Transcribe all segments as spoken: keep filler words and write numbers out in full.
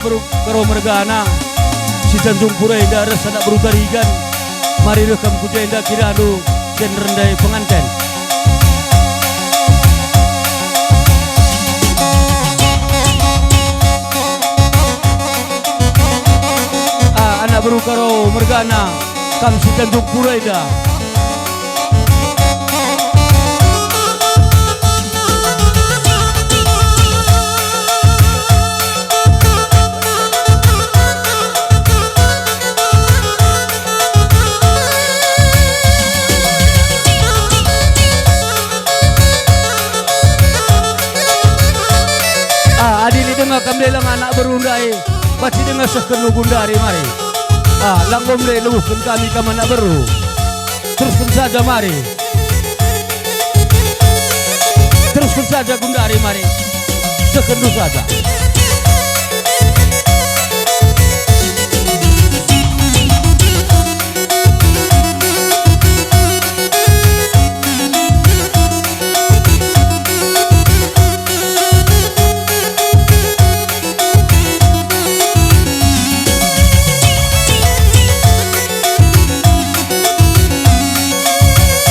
Beru Karo mergana, si Tanjung Pura enda ras anak beru Tarigan. Mari reh kam ku jenda kirandu, si ndai penganten. Ah, anak beru Karo mergana, kam si Tanjung Pura enda. Ah, adi lit denga kam lelang anak beru ndai, banci denga sehken gundari mari. Ah, lang enggo mele lebuhken kami kam anak beru. Terusken saja mari. Terusken saja gundari mari. Sehkenndu saja.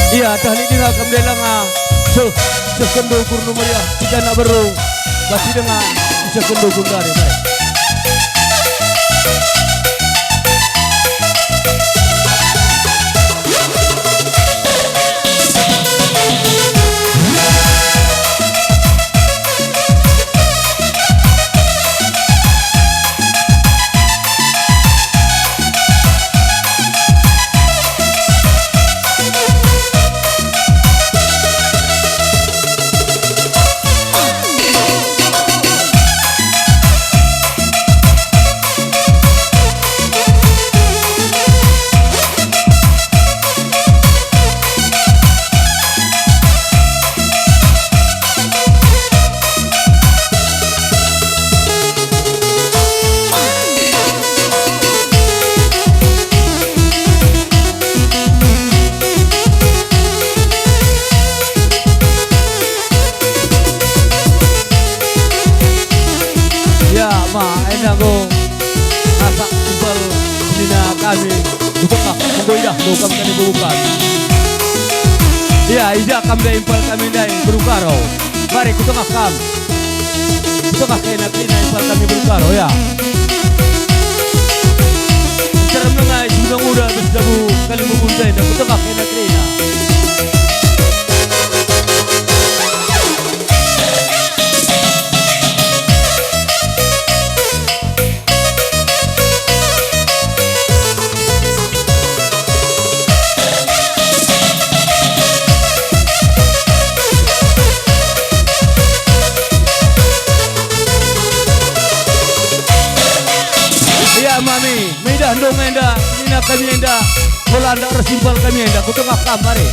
Ia, tah lit denga kam lelang, ah, seh, sehkenndu ukur nu meriah, si anak beru, banci denga, sehkenndu gundari, mari. Ya, ma, enda enggo. Asak impal senina kami, ku tengah, enggo idah do kam kami bukan. Ya, i ja kam ndai impal kami ndai, beru Karo. Mari, ku tengah kam. Ku tengah kena kerina impal kami beru Karo, ya. Nterem nengai, sumudang uda, bas dabu, kalimbubu ndai, ku tengah kena kerina. Ia mami, midah ndung enda, nina kami enda, Holanda ersimpal kami enda, ku tengah kam, mari.